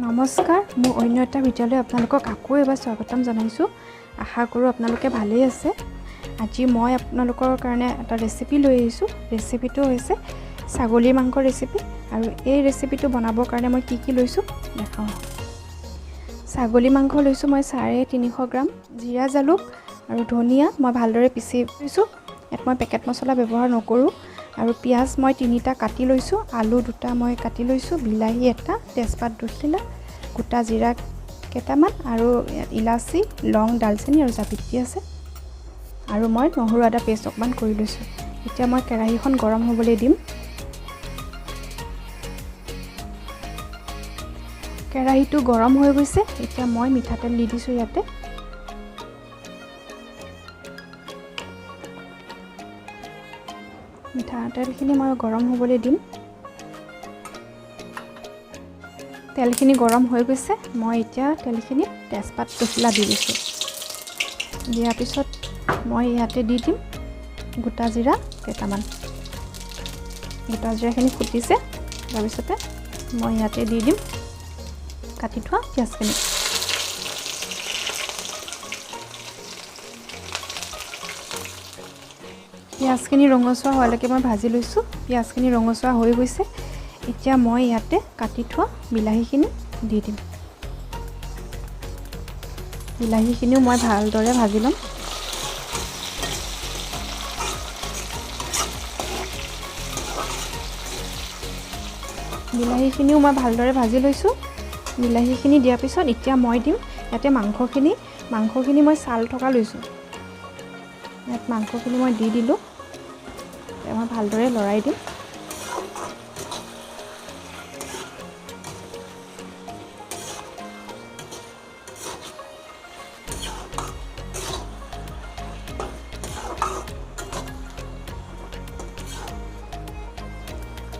নমস্কাৰ, মোৰ অন্য এটা ভিডিঅ'লৈ আপোনালোকক আকৌ এবাৰ স্বাগতম জনাইছোঁ। আশা কৰোঁ আপোনালোকে ভালেই আছে। আজি মই আপোনালোকৰ কাৰণে এটা ৰেচিপি লৈ আহিছোঁ। ৰেচিপিটো হৈছে ছাগলীৰ মাংসৰ ৰেচিপি আৰু এই ৰেচিপিটো বনাবৰ কাৰণে মই কি কি লৈছোঁ দেখাওঁ। ছাগলী মাংস লৈছোঁ মই 350 গ্ৰাম, জিৰা, জালুক আৰু ধনিয়া মই ভালদৰে পিচি লৈছোঁ। ইয়াত মই পেকেট মছলা ব্যৱহাৰ নকৰোঁ। আৰু পিঁয়াজ মই 3টা কাটি লৈছোঁ, আলু 2টা মই কাটি লৈছোঁ, বিলাহী 1টা, তেজপাত 2খিলা, গোটা জিৰা কেইটামান আৰু ইলাচি, লং, ডালচেনি আৰু জাবিত্ৰী আছে। আৰু মই নহৰু আদা পেষ্ট অকণমান কৰি লৈছোঁ। এতিয়া মই কেৰাহীখন গৰম হ'বলৈ দিম। কেৰাহীটো গৰম হৈ গৈছে। এতিয়া মই মিঠাতেল দি দিছোঁ ইয়াতে। মিঠাতেলখিনি মই গৰম হ'বলৈ দিম। তেলখিনি গৰম হৈ গৈছে। মই এতিয়া তেলখিনিত তেজপাত 2খিলা দি দিছোঁ। দিয়াৰ পিছত মই ইয়াতে দি দিম গোটা জিৰা কেইটামান। গোটা জিৰাখিনি ফুটিছে। তাৰপিছতে মই ইয়াতে দি দিম কাটি থোৱা পিঁয়াজখিনি। পিঁয়াজখিনি ৰঙচুৱা হোৱালৈকে মই ভাজি লৈছোঁ। পিঁয়াজখিনি ৰঙচুৱা হৈ গৈছে। এতিয়া মই ইয়াতে কাটি থোৱা বিলাহীখিনি দি দিম। বিলাহীখিনিও মই ভালদৰে ভাজি ল'ম। বিলাহীখিনিও মই ভালদৰে ভাজি লৈছোঁ। বিলাহীখিনি দিয়াৰ পিছত এতিয়া মই দিম ইয়াতে মাংসখিনি। মাংসখিনি মই ছাল থকা লৈছোঁ। ইয়াত মাংসখিনি মই দি দিলোঁ। মই ভালদৰে লৰাই দিম।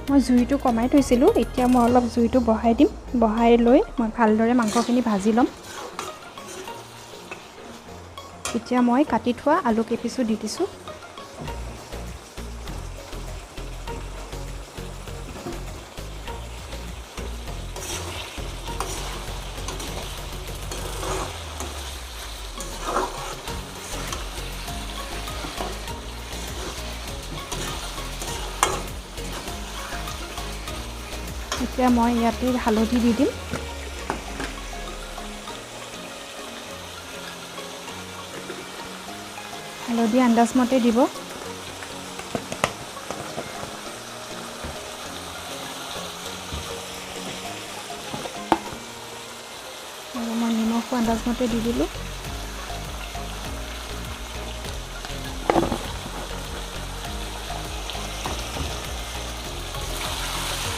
মই জুইটো কমাই থৈছিলোঁ। এতিয়া মই অলপ জুইটো বঢ়াই দিম। বঢ়াই লৈ মই ভালদৰে মাংসখিনি ভাজি ল'ম। এতিয়া মই কাটি থোৱা আলু কেইপিচো দি দিছোঁ। এতিয়া মই ইয়াতে হালধি দি দিম। হালধি আন্দাজমতে দিব। আৰু মই নিমখো আন্দাজমতে দি দিলোঁ।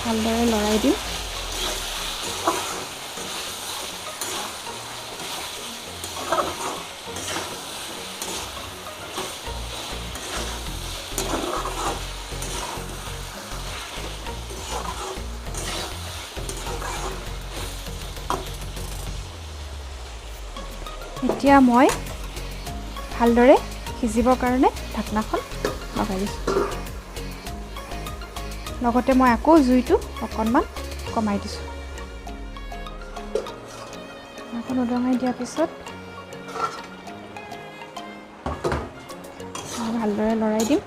ভালদৰে লৰাই দিম। এতিয়া মই ভালদৰে সিজিবৰ কাৰণে ঢাকনাখন লগাই দিছোঁ। লগতে মই আকৌ জুইটো অকণমান কমাই দিছোঁ। ঢাকনাখন উদঙাই দিয়াৰ পিছত ভালদৰে লৰাই দিম।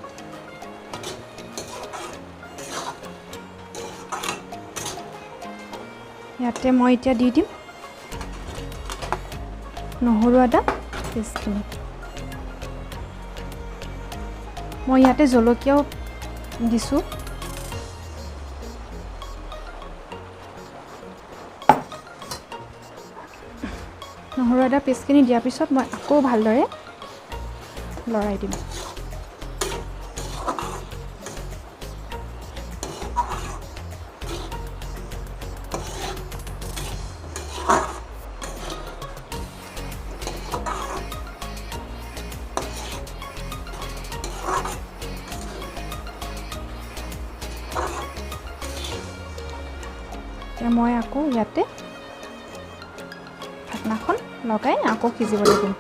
ইয়াতে মই এতিয়া দি দিম নহৰু আদা পেষ্টখিনি। মই ইয়াতে জলকীয়াও দিছোঁ। নহৰু আদা পেষ্টখিনি দিয়াৰ পিছত মই আকৌ ভালদৰে লৰাই দিম। এতিয়া মই আকৌ ইয়াতে ঢাকনাখন লগাই আকৌ সিজিবলৈ দিম।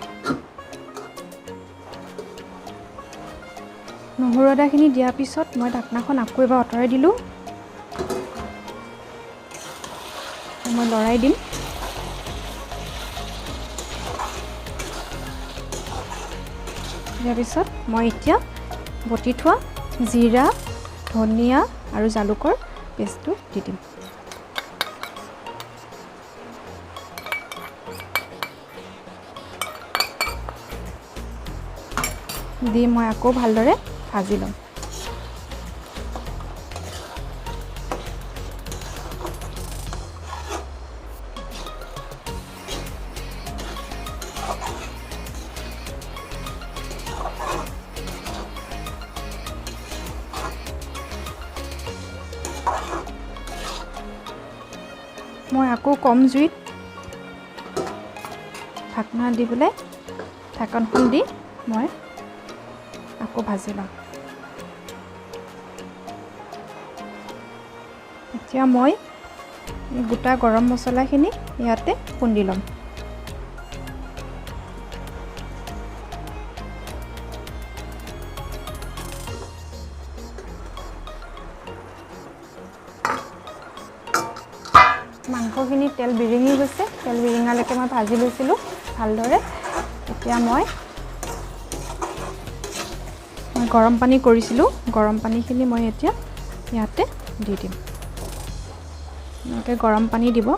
নহৰু আদাখিনি দিয়াৰ পিছত মই ঢাকনাখন আকৌ এবাৰ আঁতৰাই দিলোঁ। মই লৰাই দিম। ইয়াৰ পিছত মই এতিয়া বটি থোৱা জিৰা, ধনিয়া আৰু জালুকৰ পেষ্টটো দি দিম। দি মই আকৌ ভালদৰে ভাজি ল'ম। মই আকৌ কম জুইত ঢাকনা দি পেলাই ঢাকনখন দি মই আকৌ ভাজি ল'ম। এতিয়া মই গোটা গৰম মছলাখিনি ইয়াতে খুন্দি ল'ম। মাংসখিনি তেল বিৰিঙি গৈছে। তেল বিৰিঙালৈকে মই ভাজি লৈছিলোঁ ভালদৰে। এতিয়া মই গৰম পানী কৰিছিলোঁ, গৰম পানীখিনি মই এতিয়া ইয়াতে দি দিম। এনেকৈ গৰম পানী দিব।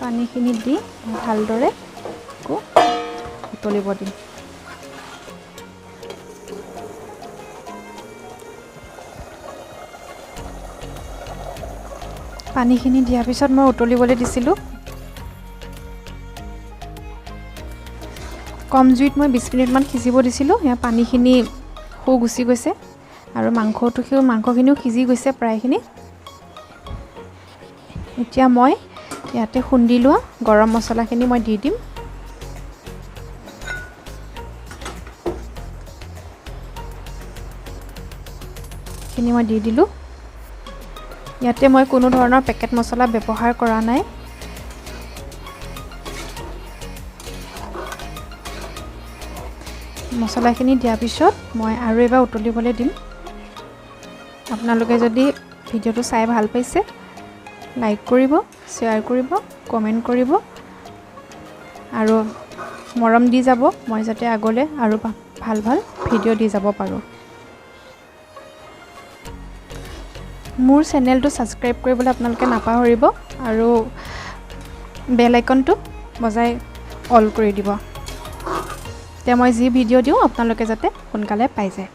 পানীখিনি দি ভালদৰে আকৌ উতলিব দিম। পানীখিনি দিয়াৰ পিছত মই উতলিবলৈ দিছিলোঁ। কম জুইত মই 20 মিনিটমান সিজিব দিছিলোঁ। সেয়া পানীখিনি সু গুচি গৈছে আৰু মাংসখিনিও সিজি গৈছে প্ৰায়খিনি। এতিয়া মই ইয়াতে খুন্দি লোৱা গৰম মছলাখিনি মই দি দিম। খিনি মই দি দিলোঁ। ইয়াতে মই কোনো ধৰণৰ পেকেট মছলা ব্যৱহাৰ কৰা নাই। মছলাখিনি দিয়াৰ পিছত মই আৰু এবাৰ উতলিবলৈ দিম। আপোনালোকে যদি ভিডিঅ'টো চাই ভাল পাইছে লাইক কৰিব, শ্বেয়াৰ কৰিব, কমেণ্ট কৰিব আৰু মৰম দি যাব, মই যাতে আগলৈ আৰু ভাল ভাল ভিডিঅ' দি যাব পাৰোঁ। মোৰ চেনেলটো ছাবস্ক্ৰাইব কৰিবলৈ আপোনালোকে নাপাহৰিব আৰু বেল আইকনটো বজাই অল কৰি দিব, তেতিয়া মই যি ভিডিঅ' দিওঁ আপোনালোকে যাতে সোনকালে পাই যায়।